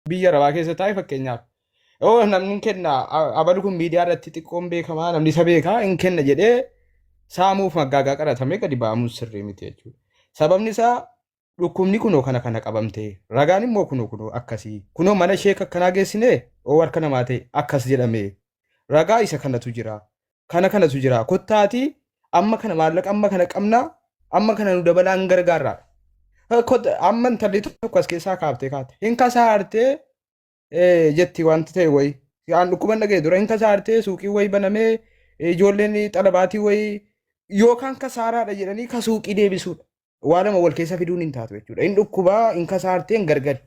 Biyya arabaa keessa taa'e fakkeenyaaf. Oo, namni hin kenna, abalu kun miidiyaa irratti xiqqoon beekamaa, namni isa beekaa, hin kenna jedhee saamuuf maggaagaa qaratamee gadi ba'amuun sirrii miti jechuudha. Sababni isaa dhukkubni kunoo kana kana qabamte, ragaan immoo kunoo kunoo akkasii, kunoo mana sheeka akkanaa geessine, oo harka namaa ta'e akkas jedhame, ragaa isa kanatu jira, kana kanatu jira, kottaatii amma kana maallaqa amma kana qabna, amma kana nu dabalaan gargaarraadha. Amma intalli tokko as keessaa kaaftee kaate hin kasaartee jetti wanti ta'e wayi. Aan dhukkuban dhaga'e dura hin kasaartee, suuqii wayi banamee ijoolleen xalabaatii wayi yookaan kasaaraadha jedhanii ka suuqii deebisuudha. Waa lama wal keessa fiduun hin taatu jechuudha. Hin dhukkubaa, hin kasaartee, hin gargari.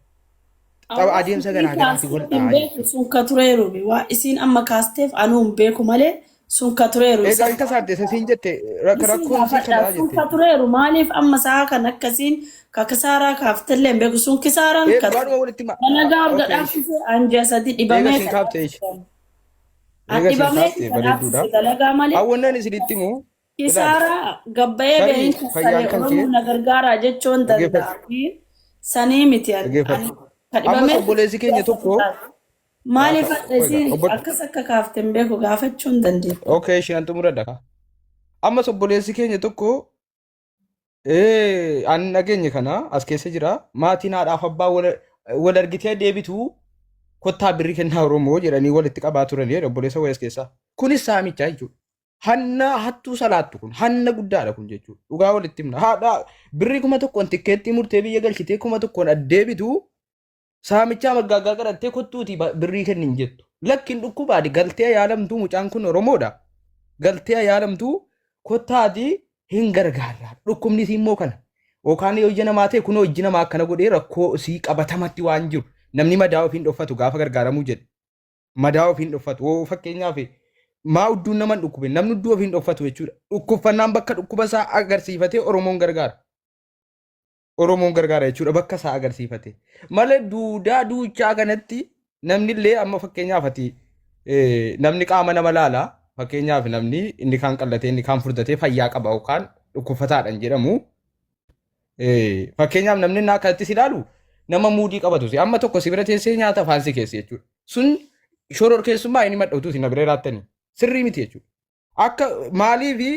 Tapha adeemsa garaa garaati wal Hin dhahaa beeku jechuudha. sun ka tureeru waa isiin amma kaasteef anuu hin beeku malee sun ka tureeru Egaa isa hin kasaarte isa siin jette isin rakkoon sii gaafadha kanaa sun jette ka jechuudha. tureeru maaliif amma sa'a kan akkasiin ka kisaaraa kaaftellee hin beeku sun kisaaraan Ee ka dhugaadhuma walitti ma dalagaa erga okay ishi. dhaabsise anji'a sadi Eega dhibamee siin ka kaafte ishi. dhaabsise an Eega siin dhibamee kaafte ka bareedduudha. dhaabsise dalagaa malee Hawwannaan isinitti himu ilaali. Kisaaraa gabbayee Tarii bahin fayyaan kaffalee kan kee Oromoo na gargaaraa jechuun dhaggeeffadhu. danda'a. Sanii miti ani Dhaggeeffadhu. ani ka Ammas dhibamee obboleessi keenya tokko maaliif gaafa hadha isiin obbo akkas akka kaafte hin beeku gaafachuu hin dandeettu. Okay, isheen xumuradha kaa. Ammas obboleessi keenya tokko ani dhageenye kana as keessa jira. Maatiin haadhaaf abbaa wal argitee deebitu, kottaa birrii kennaa Oromoo jedhanii walitti qabaa turan jedhe obboleessa wayii as keessaa. Kunis saamichaa jechuudha. Hanna hattuu salaattu kun hanna guddaadha kun jechuudha. Dhugaa walitti himna. Haadha birrii 1000n tikkeettii murtee biyya galchitee 1000n addeebitu saamichaa maggaaggaa qarattee kottuutii birrii kenni hin jettu. Lakkin dhukkubaadhi galtee yaalamtuu, mucaan kun Oromoodha. Galtee yaalamtuu kottaatii hin gargaarra. Dhukkubni isii immoo kana. Yookaan yoo ija namaa ta'e kunoo ijji namaa akkana godhee rakkoo isii qabatamatti waan jiru. Namni madaa ofiin dhoffatu gaafa gargaaramuu jedhe. Madaa ofiin dhoffatu. Hoo fakkeenyaaf maa udduun nama hin dhukkubin, namni udduu ofiin dhoffatu jechuudha. Dhukkubfannaan bakka dhukkuba isaa agarsiifatee Oromoon gargaara. Oromoon gargaara jechuudha bakka isaa agarsiifate. Malee duudaa duuchaa kanatti namni illee amma fakkeenyaaf ati namni qaama nama laala, fakkeenyaaf namni inni kaan qallatee inni kaan furdatee fayyaa qaba yookaan dhukkubfataadhaan jedhamu. Fakkeenyaaf namni inni akkanatti si ilaalu nama muudii qabatu si amma tokko si bira teessee nyaata afaan si keessa jechuudha. Sun shororkeessummaa inni madhautu si na bira jiraattanii sirrii miti jechuudha. Akka maaliifi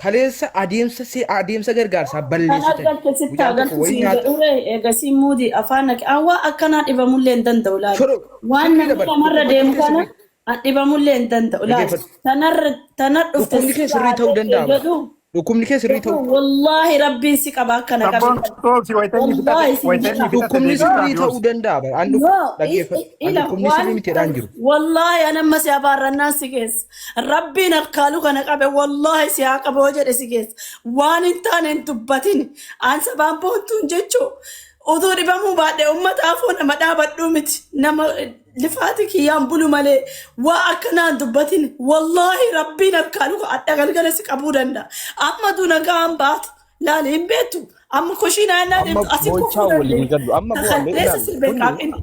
kaleessa adeemsa adeemsa gargaarsaa Kan balleessitan. argatte sitti Mucaan tokko agartu wayii siin nyaata jedhure eegasii muudii afaan naqe awwaa akkanaa dhibamullee hin danda'u laali. shoro Waan sirrii namni dabar namarra dhukkubfachuu deemu kee kana sirrii an dhibamullee hin danda'u laali. dhaggeeffadhu. Tanarra tana dhufte Dhukkubni kee si sirrii ta'uu baatee danda'a bara. jedhu Dhukkubni kee sirrii jedhu ta'uu wallaahi rabbiin si qaba akkana qabe. Sabboon obsi wayita inni fixate Wallaahi siin wayita inni jedha. fixate Dhukkubni deebisaa sirrii fi ta'uu obsi. danda'a bara. An No, dhaggeeffadhu. An ila dhukkubni waan sirrii miti jedhaan jiru. Wallaahi an amma si abaarrannaan si keessa. Rabbiin harkaalu kana qabe wallaahi si haa qabu yoo jedhe si keessa. Waan hin taane hin dubbatin. An sabaan boontuun jechuu utuu dhibamuu baadhee uummata afoo nama dhaabadhuu miti. Nama lifaati kiyyaan bulu malee waa akkanaa hin dubbatin. Wallaahi rabbiin harkaalu adda galgala si qabuu danda'a. Amma duna ga'aan baatu. Laali hin beektu. Amma kushiinaa yennaa Amma deemtu asii kufuu boo'ichaa waliin dandeenya. gallu. Amma bu'aa mee Kakadheessa ilaali. si beekaa Kuni inni.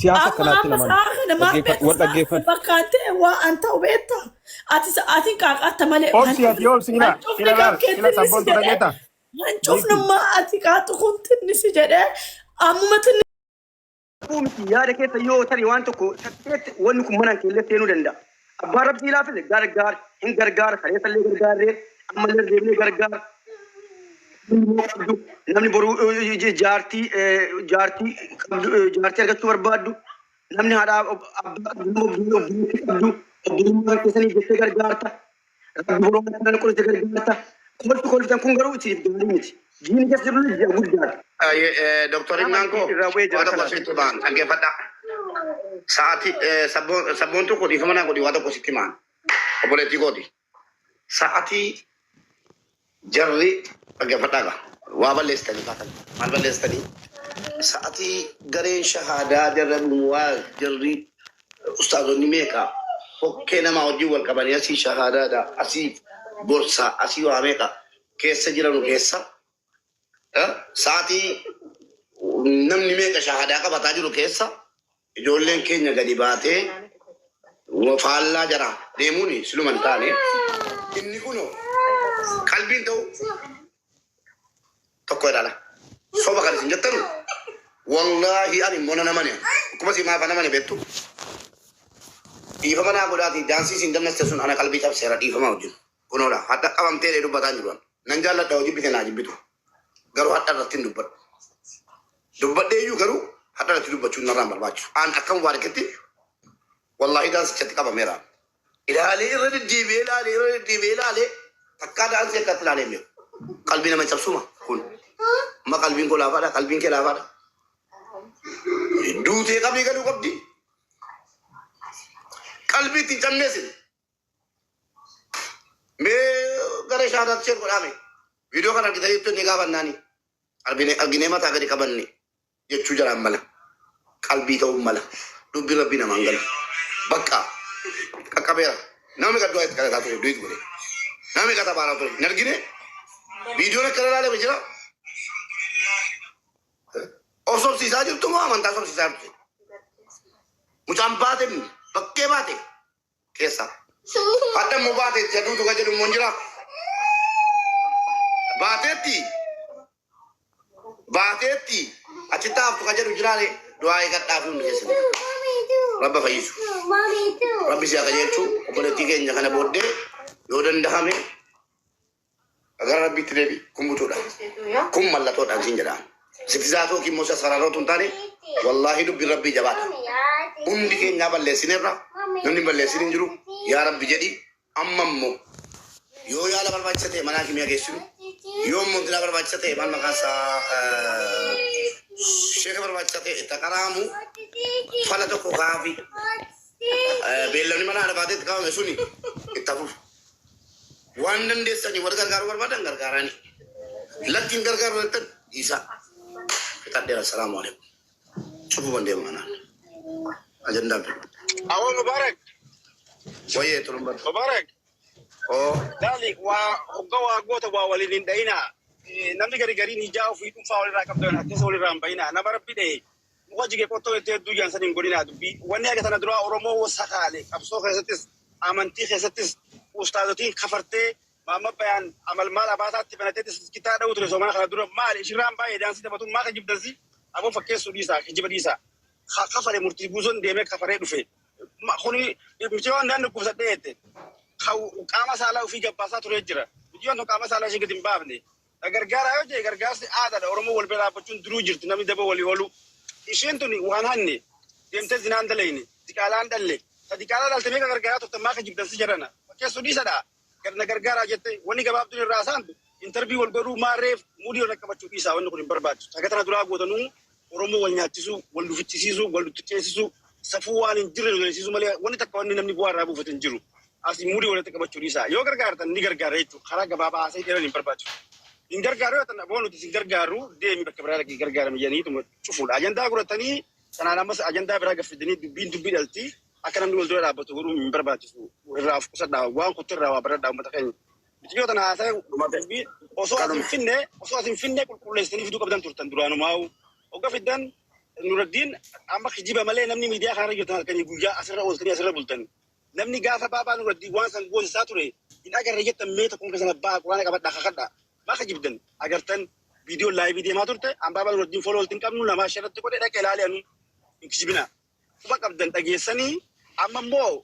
siyaasa Amma akkanaatti amma naman sa'a kana maal dhaggeeffadhu. beektu Wal sa'a dhaggeeffadhu. bakkaan ta'e waa an ta'u beekta. Ati ati qaaqaatta malee Obsi ati obsi ila hancufni ila kan laal kee ila tinnisi sabboontu jedhee dhageeta. Beekti. hancufnummaa ati qaatu kun tinnisi jedhee ammuma tinni. Qabuu miti yaada keessa yoo tarii waan tokko shakkeetti wanni kun mana keellee seenuu danda'a. Abbaan rabbii laafise gargaar hin gargaara, kaleessallee gargaarree ammallee deebinee gargaara. Ilmoo qabdu namni boruu jaartii jaartii qabdu jaartii argachuu barbaaddu, namni haadhaa abbaa qabdu, nama obboleettii qabdu, obbolummaa keessanii jettee gargaarta. Rabbi boruu waan kana qorite gargaarta. Kolfi kolfitan kun garuu isiniif gaarii miti. Diinni keessa jiru ji'a guddaadha. Doktor Nama Imnaan koo irraa bu'ee jira waa tokko kalaas. sitti himaan dhaggeeffadha. Sa'aatii sabboontuu koo dhiifama naa godhi, waa tokko sitti himaan obboleettii kooti. Sa'aatii jarri dhaggeeffadhaa gaa waa balleessitanii kaatan maal balleessitanii sa'aatii gareen shahaadaa jarra waa jarri ustaazonni meeqa hokkee namaa wajjin wal qabanii asii shahaadaadha asii gorsaa asii waa meeqa keessa jiranu keessa sa'aatii namni meeqa shahaadaa qabataa jiru keessa ijoolleen keenya gadi baatee faallaa jara deemuun siluma hin taane. Inni kunoo qalbiin ta'u tokko ilaala. Soba kan isin jettanu Wallaahi ani immoo nan amane. Akkuma si maaf amane beektu. Dhiifama naa godhaati daansii siin dannaste sun ana qalbii cabseera dhiifama wajjin. Kunoodha hadha qabamtee dubbataa hin jiru. Nan jaalladha hojii bite naa jibbitu. Garuu hadha irratti hin dubbadhu. Dubbadhee iyyuu garuu hadha irratti dubbachuun narraan barbaachisu. An akkam waariketti wallaahi daansichatti qabameera. Ilaalee irra deddeebi'ee ilaalee irra deddeebi'ee ilaalee takkaa daansii akkatti ilaalee hin beeku. Qalbii nama cabsuma kun. Amma qalbiin koo laafaadha qalbiin kee laafaadha. Duutee qabii galuu qabdi. Qalbii ittiin cabneesin. Mee gara shaadaatti share godhaame. Viidiyoo kana argitanii jettu inni gaafannaani. Arginee mataa gadi qabanne jechuu jaraan mala. Qalbii ta'uu mala. Dubbii rabbii namaan galu. Bakka qaqqabeera. Namni gaddu'aa itti kadhataa ture du'it godhe. Namni qata baaraa ture. Hin argine viidiyoon akkana ilaalame jira. Of sobsiisaa jirtu moo amantaa sobsiisaa jirtu? Mucaan baate bakkee baate keessa. Hadha immoo baateetti aduutu kan jedhu immoo hin jira. Baateetti baateetti achitti haftu kan jedhu jiraare du'aa eegadhaa fi hundi keessan. Rabba fayyisu. Rabbi si haa qajeelchu obboleettii keenya kana booddee yoo dandahame gara rabbiitti deebi kun butuudha. Kun mallattoodhaan siin jedha. Sitti zaatoo kimmoo sassararootu hin taane wallaahi dubbiin rabbii jabaadha. Hundi keenyaa balleessineerra namni hin balleessin hin jiru yaa rabbi jedhi amma immoo yoo yaala barbaachisa ta'e mana hakimiyaa geessinu yoo immoo intinaa barbaachisa ta'e maal maqaan isaa sheeka barbaachisa ta'e taqaraamu fala tokko kaafi beellamni mana haadha baateetti qabame suni itti hafuuf. Waan dandeessanii warra gargaaruu barbaadan gargaaranii. Lakki hin gargaaru jettan dhiisaa. Fixadheera. Salaamu alaikum. Cufuu deema kanaan. Ajandaan fidu. Awwa Mubarak, Wayyee xulumbata. Mubarak, Oo. laali waa hogga waa goota waa waliin hin dhayinaa. Namni gari gariin ijaa ofii dhuunfaa walirraa qabdan akkeessa walirraa hin bayinaa. Nama rabbi dhaye muka jige qottoo itti hedduu jaansan hin godhinaa dubbii. Wanni akka tana duraa Oromoo sakaale qabsoo keessattis amantii keessattis ustaazotiin kafartee Maamma Bayaan amal maal abaataatti banateettis kitaa dha'uu ture soomana kana dura maali ishirraan baay'ee daansii taphatuun maa kijibdansi aboo fakkeessuu dhiisaa kijiba dhiisaa. Kafare murtii buusoon deemee kafaree dhufe. Kuni mucayyoon naannoo dhukkubsadhee jette. Qaama saalaa ofii gabbaasaa turee jira. Mucayyoon tun qaama saalaa ishee gadi hin baafne. Gargaaraa yoo jedhe gargaarsi aadaadha. Oromoo wal bira dhaabbachuun duruu jirti namni daba walii oolu. Isheen tun waan hanne deemtee zinaan dalayne diqaalaan dhalle. Ta diqaalaa dhalte meeqa gargaaraa turte maa kijibdansi jedhana. Fakkeessuu dhiisadha. Na gargaaraa jette wanni gabaabduun irraa saantu interview wal godhuu maarreef muudii wal qabachuu dhiisaa wanni kun hin barbaachisu. Akka tana duraa gootanuu Oromoo wal nyaachisuu, wal lufichisiisuu, wal luxxeessisuu, safuu waan hin jirre nu malee wanni takka wanni namni bu'aa irraa buufate hin jiru. Asii muudii walitti qabachuu dhiisaa. Yoo gargaartan ni gargaara jechuudha. Karaa gabaabaa haasa'ii dheeran hin barbaachisu. Hin gargaaru yoo ta'an aboo nuti isin gargaaru deemi bakka biraa dhaqii gargaarame jedhaniituma cufuudha. Ajandaa godhatanii sanaan ammas ajandaa biraa gaffidanii dubbiin dubbii dhalti akka namni wal dura dhaabbatu godhuun hin barbaachisu. Irraa of qusadhaa waan kutti irraa waa baradhaa uummata keenya. Biyyoota na haasa'e dubbii osoo as hin finne osoo as hin finne qulqulleessitanii fiduu qabdan turtan duraanumaa'u. Hogga fiddan Nuraddiin amma kijiba malee namni miidiyaa kanarra jirtan halkanii guyyaa asirra ooltanii asirra bultan. Namni gaafa baabaa Nuraddiin waan san goosisaa ture hin agarre jettan mee tokkoon keessan abbaa quraana qabadhaa kakadhaa. Maa kijibdan agartan viidiyoo live deemaa turte an baabaa Nuraddiin follow walitti hin qabnu namaa sharratti godhe dhaqee ilaali anu hin kijibinaa. Quba qabdan dhageessanii amma immoo